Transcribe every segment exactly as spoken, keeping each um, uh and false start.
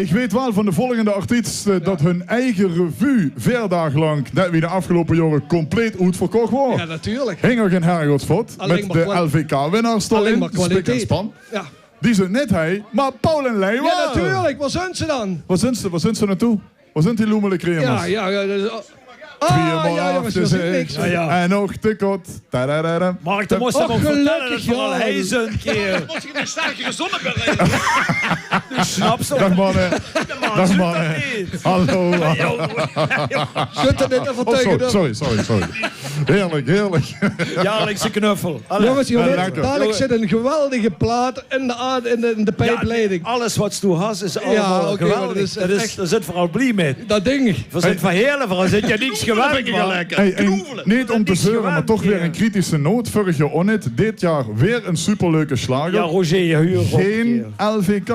Ich weit waal van de volgende artiest, eh, det hun eige revue veer daag lank, net wie de aafgeloupe jaore, compleet oetverkoch waor. Jao, natuurlik. Hinger gen hergodsvot. Allein mit de L V K-winnaars d'rin, Spik en Span. Jao. Die zeen 't net, hè, mer Paul en Leila. Jao, natuurlik. Wo zeen ze dan? Wo zeen ze, wo zeen ze nao toe? Wo zeen die loemele cremers? Jao, jao, jao, det is, ah, jao, jao, det is niks. En nog te kort. Tadadada. Mark, dan mós se 'm ouch vertèlle det veural hie ins ein kier. Mós ich 'n sterkere zonnebril höbbe? Dag manne. Dag manne. Hallo. Zit er net even tegen de... Sorry, sorry, sorry. Heerlijk, heerlijk. Jaarlijkse knuffel. Jonges, lekker. Dalik zit 'n geweldige plaat in de, in de, in de pijpleiding. Alles wat doe has is allemaol geweldig. Det is, dao zeen v'r al blie mit. Det dink ich. V'r zeen verhele, v'r zeen niks geweldig. Hey, en neet óm te zeure, mer toch weer 'n kritische noot. Vörig jaor ouch neet, dit jaor weer 'n superleuke sjlager. Jao, Roger, jao, huur op. Gein L V K.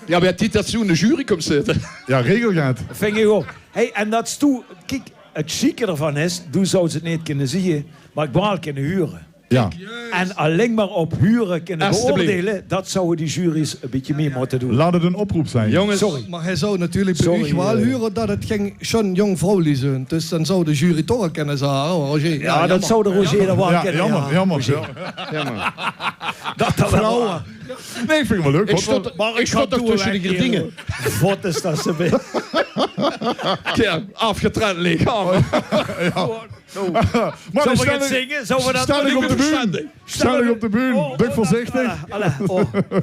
Jao, mer dit, det zoe'n jury kump zitte. Jao, regel 't. Ving ich ouch. Hey, en det is toe, kiek, 't sjieke d'rvan is, doe zouws 't neet kinne zieë, mer ich waal kinne hure. Jao. En allein mer op hure kinne beoordeile, det zouwe die jury's e bietje mieë mótte doon. Laot 't 'n oproep zeen. Jonges. Sorry. Mer hae zou natuurlik bie uch waal hure det 't gein sjoon jóng vrouwlie zunt. Dus dan zou de jury toch al kinne zage, oh, Roger. Jao, det zou de Roger dan waal kinne, jammer, jammer. Nae, ich vinj 't waal leuk. Ich sjtóng toch tösse de gerdinge. Vot is det ze wèt. Jao, aafgetraind lichaam. Jao. Mer dan sjtèl ich op de bühne. Sjtèl ich op de bühne. Bön ich veurzichtig?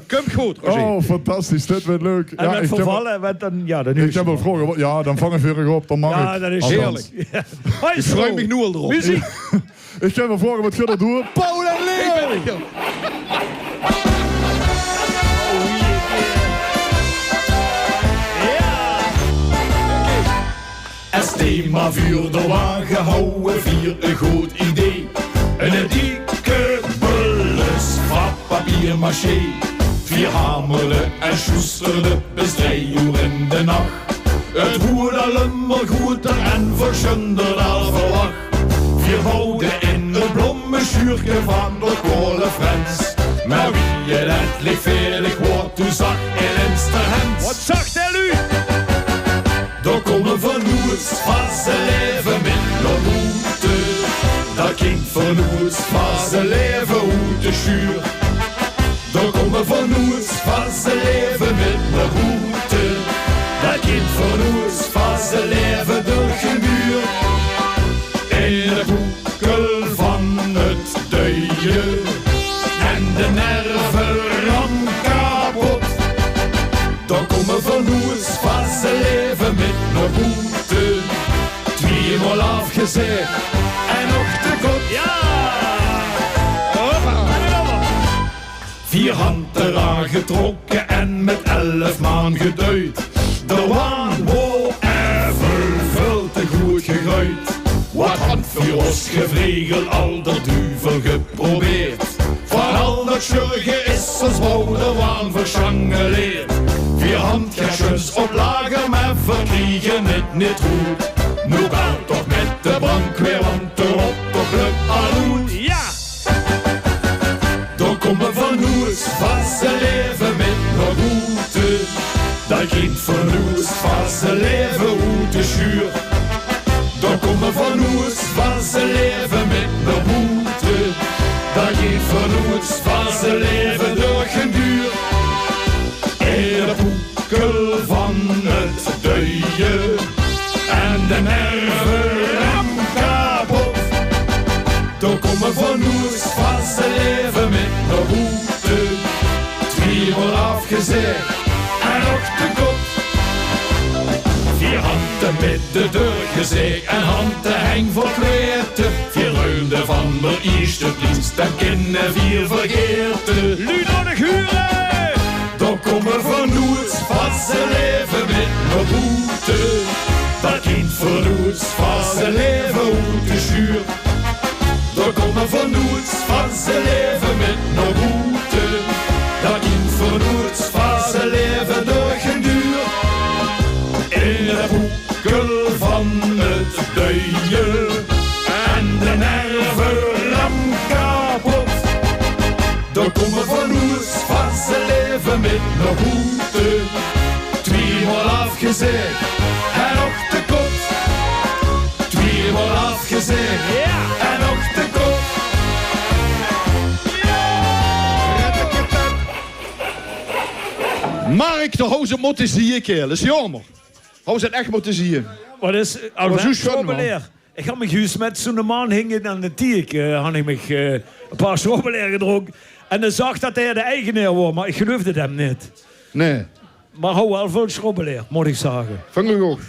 Kump good, Roger. Oh, fantastisch. Dit weurt leuk. En jao, ich höb waal vraoge. Jao, dan vange veer op. Dan maag ich. Heerlijk. Ich frei mich noe al d'rop. Ich höb waal vraoge, wat geer dao doot. Paul en Leo! Es thema veur de wage houwe veer e good idee. 'n Dikke bölles van papier-maché. Veer hamerde en sjoesterde bis drei oer in de nach. 't Woort al ummer groeter en veer zunde 't al verwach. Veer bouwde 'n blommesjuurke van de Kole Frens. Mer wie 't endlich veerdig woort, toen zag 'n insterhens: Wat zag de luuj? Dao kómme veer noeits van ze laeve mit nao boete. Det kump veer noeits van ze laeve oet de sjuur. Dao kómme veer noeits van ze laeve mit nao boete. Det kump veer noeits van ze laeve durch de muur. In de boekel van 't duie en de nerve ram kapot. Dao kómme veer noeits van ze laeve mit nao boete. Twieëmaol aafgezaeg en nog te kot. Jao! Hoppa! Veer hant d'r aan getrokke en mit elf maan geduid. D'r waan woor effe väöl te good gegreujd. Wat hant veer ós gevlegel al d'r duvel geprobeerd. Van al dat sjurge is ós bouw d'r waan versjangeleerd. Veer hant gersjus op lager, mer veer kriege 't neet good. Noe bel toch mit de brandjweer, want d'r rot toch lök al oet. Jao! Dao kómme veer noeits van ze laeve mit nao boete. Det kump veer noeits van ze laeve oet de sjuur. Dao kómme veer noeits van ze laeve mit nao boete. Det kump veer noeits van ze laeve durch de muur. In de boekel van 't duie en de nerve ram kapot. Dao kómme veer noeits van ze laeve mit nao boete. Twieëmaol aafgezaeg en nog te kot. Veer hant 'm mit de deur gezaeg en hant de heng vol kwete. Veer ruilde van d'r ieësjte pliets, det kinne veer vergaete. Luuj, laot 't hure! Dao kómme veer noeits van ze laeve mit nao boete. Det kump veer noeits van ze laeve oet de sjuur. Dao kómme veer noeits van ze laeve mit nao boete. Det kump veer noeits van ze laeve durch de muur. In de boekel van 't duie en de nerve ram kapot. Dao kómme veer noeits van ze laeve mit nao boete. Twieëmaol Gezeg en och de kot. Twiemaal aafgezeg en och de kot. Mark, dao hauw ze 't mótte zieë, kaerel. Is jaomer. Hauw ze 't ech mótte zieë. Wat is, oh, zoeë sjoeën, man. Ich han mich zjus mit zoeëne man hinge aan de tiek, eh, han ich mich, eh, e paar schrobbeleer gedrónke. En dae zag dat hae de eigenaer waor, mer ich geluifde 't 'm neet. Nae. Mer hauw waal väöl schrobbeleer, mót ich zage. Vang ich ouch.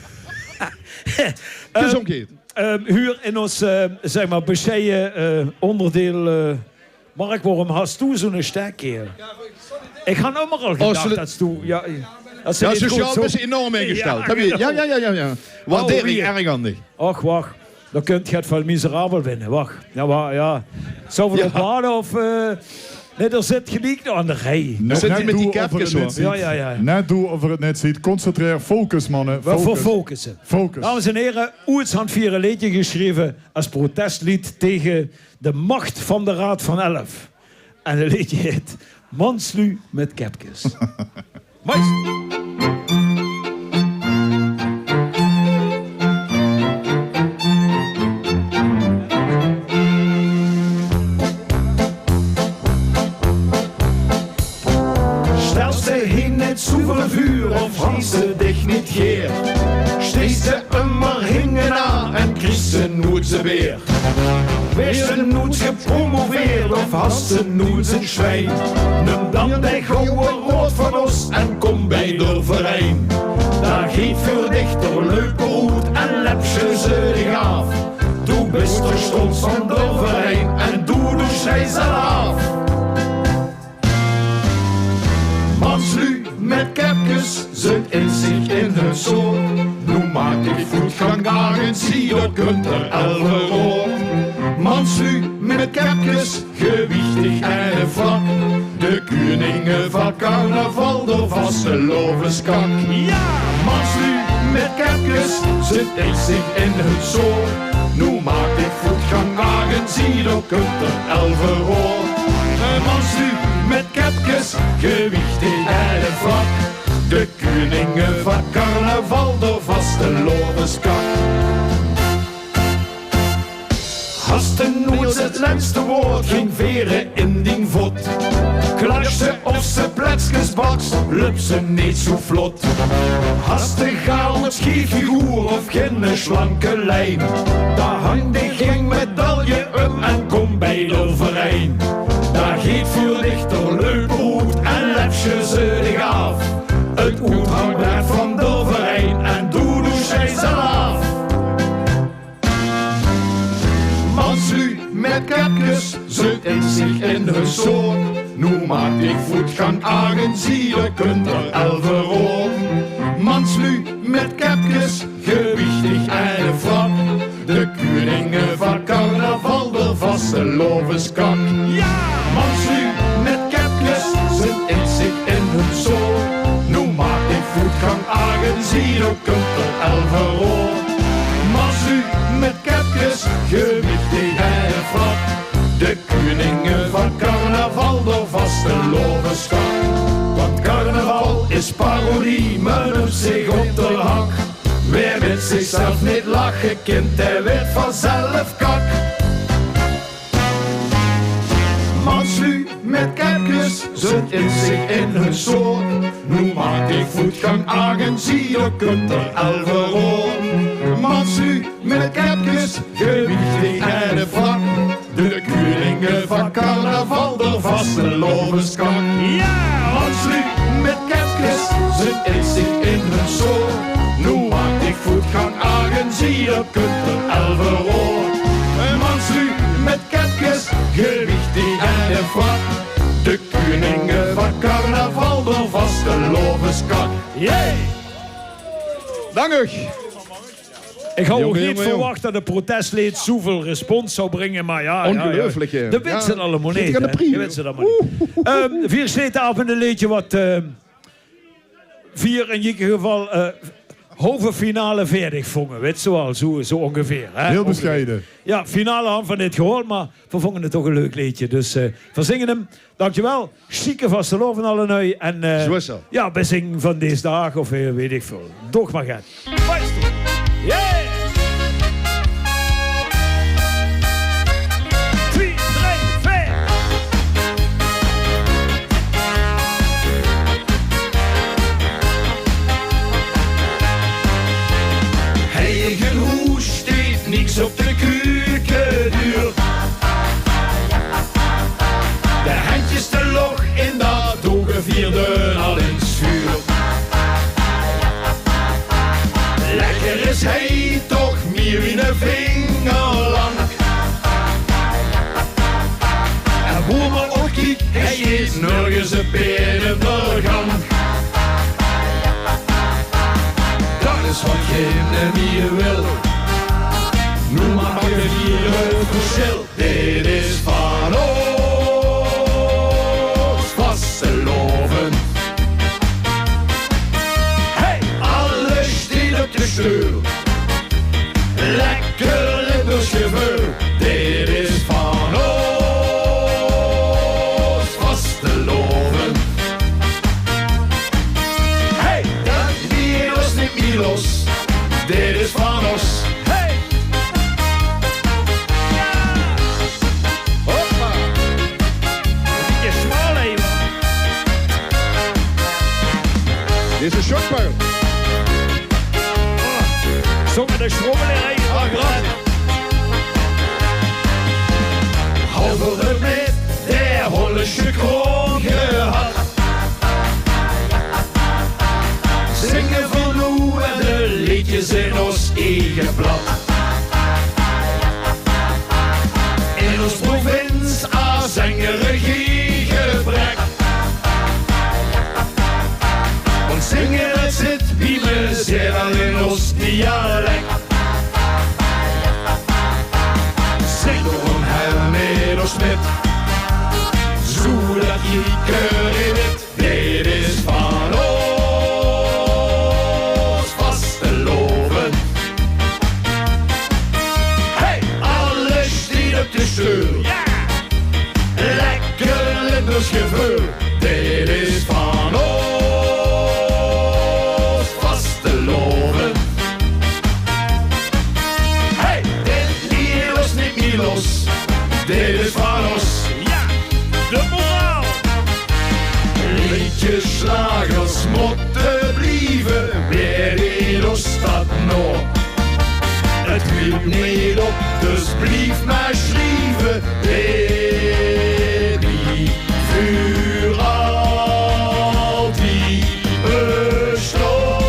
Gezóndheid. Ehm, huur in ós, eh, zeg mer, besjeie, eh, óngerdeil, eh, Mark, waorum has doe zoeëne stek, kaerel? Ich han ummer al gedach dat doe, ja, dat ze neet good zoeë... Sociaal bès se enorm ingesteld. Jao, jao, jao. Waardering erg aan dich. Och, wach. Dao kunt get van miserabel binne. Wach. Jao, wa-, jao. Zouw v'r op wachte of, eh, nae, d'r zit geliek nog aan de rij. Zit 'r mit die kepkes, hoor. Jao, jao, jao. Net doe of 't net ziet. Concentreer, focus, manne. V'r focusse. Focus. Dames en here, oets han veer e leedje gesjreve es protestleed tege de mach van de Raod van Elf. En 't leedje hèt Manslu mit kepkes. Mais. Stèls te hie neet zoeëväöl vuur of hals te dich neet gaer, steis te ummer hingenaan en kriegs te noets e beer. Waers te noets gepromoveerd of has te noets e sjwien, num dan de gouwe raod van ós en kóm bij d'r verein. Dao geit veur dich d'r leuper oet en leps te zeudig aaf. Doe bis d'r sjtons van d'r verein en doe, doe sjreis al aaf. Manslu mit kepkes zunt inzich in hun soort. Noe maak ich voetgangagentie, dao kunt d'r elf oor. Manslu mit kepkes, gewichtig en frak. De keuninge van carnaval, d'r vastelaoveskak. Jao! Manslu mit kepkes zunt inzich in hun soort. Noe maak ich voetgangagentie, dao kunt d'r elf oor. Manslu mit kepkes, gewichtig en frak. De keuninge van carnaval, d'r vastelaoveskak. Has te noets 't lèste woord, gein vere in dien vot. Klaps te of se pletskes baks, löps te neet zoeë vlot. Has te gaar 'n sjief figuur of gein slanke lien, dao hangt dich gein medalje um en kóm bij d'r verein. Dao geit veur dich d'r leuper oet en leps te zeudig aaf. 't Oethangbord van d'r verein en doe, doe sjreis al aaf. Manslu mit kepkes zunt inzich in hun soort. Noe maak ich voetgangagentie, dao kunt d'r elf oor. Manslu mit kepkes, gewichtig en frak. De keuninge van carnaval, d'r vastelaoveskak. Jao! Manslu mit kepkes zunt inzich in hun soort. Noe maak ich voetgangagentie, dao kunt d'r elf oor. Manslu mit kepkes, gewichtig en frak. De keuninge van carnaval, d'r vastelaoveskak. Want carnaval is parodie, me numt zich op d'r hak. Wae mit zichzelf neet lache kint, dae weurt vanzelf kak. Manslu mit kepkes zunt inzich in hun soort. Noe maak ich voetgangagentie, dao kunt d'r elf oor. Manslu mit kepkes, gewichtig en frak. De keuninge van carnaval, d'r vastelaoveskak. Jao! Manslu mit kepkes zunt inzich in hun soort. Noe maak ich voetgangagentie, dao kunt d'r elf oor. Manslu mit kepkes, gewichtig en frak. De keuninge van carnaval, d'r vastelaoveskak. Jee! Dank uch. Ich hauw ouch neet verwach dat e protestleed zoeëväöl respons zou bringe, mer jao, jao, jao. Óngeluifelik, hè? De wits 't allemaol neet, hè? De wits 't allemaol neet. Ehm, veer slete aaf mit e leedje wat, ehm, veer in jidder geval, eh, Hove finale veertig vonge, wèt ze waal, zoe, zoe óngeveer, hè? Hiel besjeie. Jao, finale han van dit gehoord, mer veer vonge 't toch e leuk leedje. Dus, eh, veer zinge 'm. Dankjewel. Sjieke vastelaovend allebei. En, eh, jao, bezinge van dees daag of, eh, weit ich väöl. Doch mer get. Maestro. Yeah! Twie, drei, veer. Hei in hoes steit niks op de keukedeur. De hendjes te lóg in dat ouge vierde al ins vuur. Lekker is hei toch mie wie 'ne vinger lang. En boe me ouch kiek, hei is nörges e pin in de gank. Dat is wat geine mie wil. Noe maak 't hie e versjil. Dit is van ós vastelaovend. Hey! Alles steit op de sjteul. Lekker Limburgs geveul. Dit is van ós vastelaovend. Hey! Dat liet ós neet mie los. Dit is van ós. Hey! Jao! Hoppa! E bietje smaal effe. Dit is e sjokpuil. Oh, zónger de sjrommel d'rin. Ah, grappig. Hauver mit de Hollendsje kroon gehad. Zinge van noe en de leedjes in ós eige blad. In ós provins as zenger gee gebrek. Want zinge, dat zit wie me zeer al in ós dialek. Zing d'r óm hel mit ós mit, zoedat iederein wit. Dit is van ós vastelaovend. Hey! Alles steit op de sjteul. Jao! Lekker Limburgs geveul. Dit is van ós vastelaovend. Hey! Dit liet ós neet mie los. Dit is van ós. Jao! De moraal! Leedjes, sjlagers mótte blieve, wae deet ós dat nog? 't Hilt neet op, dus blief mer sjrieve. Baby, veur altied bestaon.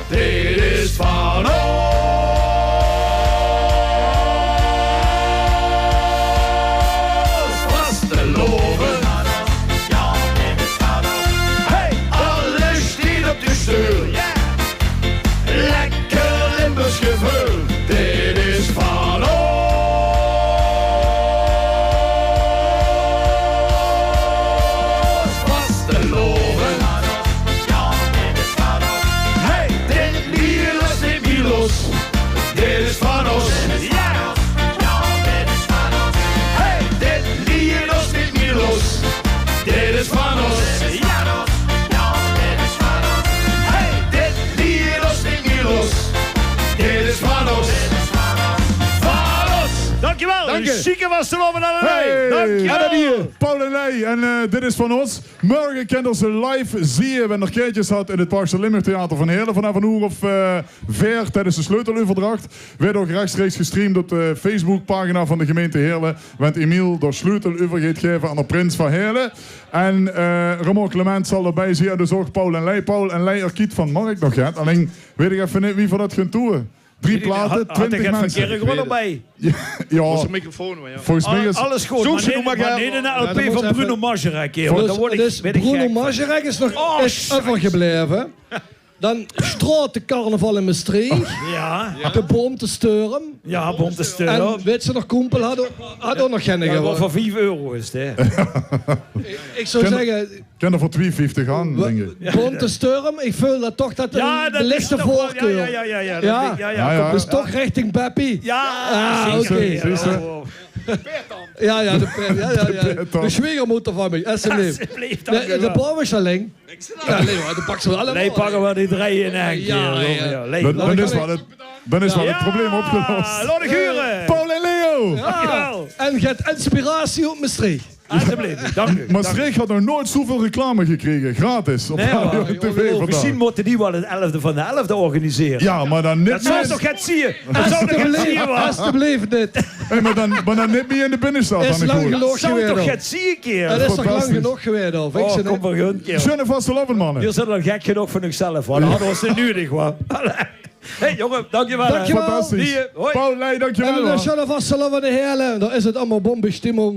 Dit is van ós vastelaovend. Hey, alles steit op de sjteul. Lekker Limburgs geveul. Dit is van ós vastelaovend. Hey, dit liet ós neet mie los. Dit is van ós. Hey, dit liet ós neet mie los. Dit is van ós. Hey, dit liet ós neet mie los. Dit is van ós. Van ós. Dankjewel. Dank je. Sjieke vastelaovend allebei. Hey. Dankjewel. Paul en Lei. En, eh, dit is van ós. Mörge kint geer ze live zeen, wen geer kaertjes hat, in 't Parkstad Limburg Theater van Heerle. Vanaaf 'n oer of, eh, veer tijdens de sleuteleuverdracht. Weurt ouch rechtstreeks gestreamd op de Facebookpagina van de gemeinte Heerle. Went Emiel de sleutel euver geit gaeve aan de prins van Heerle. En, eh, Raymond Clement zal d'rbij zeen. En dus ouch Paul en Lei. Paul en Lei, d'r kiet van Mark nog get. Allein weit ich effe neet wie v'r dat gaon doon. Drie plate, twintig minse. Jao, jao. Volges mich is alles good, mer neet, mer neet 'n lp van Bruno Majerek, hè. Dus, dus Bruno Majerek is nog euvergebleve. Dan straotecarnaval in Mestreech. Ja, De Bonte Sturm. ja, Bonte En Sturm. wèts se nog, Kompel had, had ouch nog geine Ja, wat gewone. Veur vief euro is 't, hè? Ich zou zègke, Kin d'r veur twee vieftig aan, dink ich. Bonte Sturm, ich veul dat toch dat Ja, de dat is lichte toch wel, ja, veurkeur. ja, ja, ja, ja, Ja. dat- ja, Ja, ja, ja. kom Dus op. toch richting Beppie. Ja, Ah, zeker. oké. Zieëste? Oh. Ja, ja, de, ja, ja, ja. Beppie dan. De schwiegermoeder van mich, S M L. Alsjeblieft, dank De, u de wel. Bauwischerling. Ja, nee, hoor, de pakt ze allemaal. Nee, pakken we die drie in één keer. Ja, Hoor. ja. Ja, leuk. Dan, dan is kan wel het, dan is wel het probleem opgelost. Laat ik huren. Paul en Leo! Ja. En get inspiratie oet Mestreech. Alsjeblieft, dank u. Maastricht had nog nooit zoveel reclame gekregen, gratis, op Nee, radio maar en tv vandaag. Misschien moeten die wel het elfde van de elfde organiseren. Ja, maar dan niet Dat zou meer. Toch get zien? Dat zou toch get zien, Alsjeblieft, wa? alsjeblieft niet. Hey, maar, dan, maar dan niet meer in de binnenstad Is aan de lang koer. Genoeg Dat zou geweest, toch hoor. Get zien, keer? Dat is toch lang Fantastisch. Genoeg geweest, hoor. Vind Oh, je kom niet? maar een keer. Sjunne vastelaovend, manne. Jullie zijn al gek genoeg van uzelf, hoor. Dat hadden we ons niet nodig, hoor. Hey, jongen, dankjewel. Hè. Dankjewel. Fantastisch. Hier, hoi. Paul, Lei, En dankjewel. dan Hoor. Sjunne vastelaovend in Heerlen. Daar is het allemaal bombestimmung.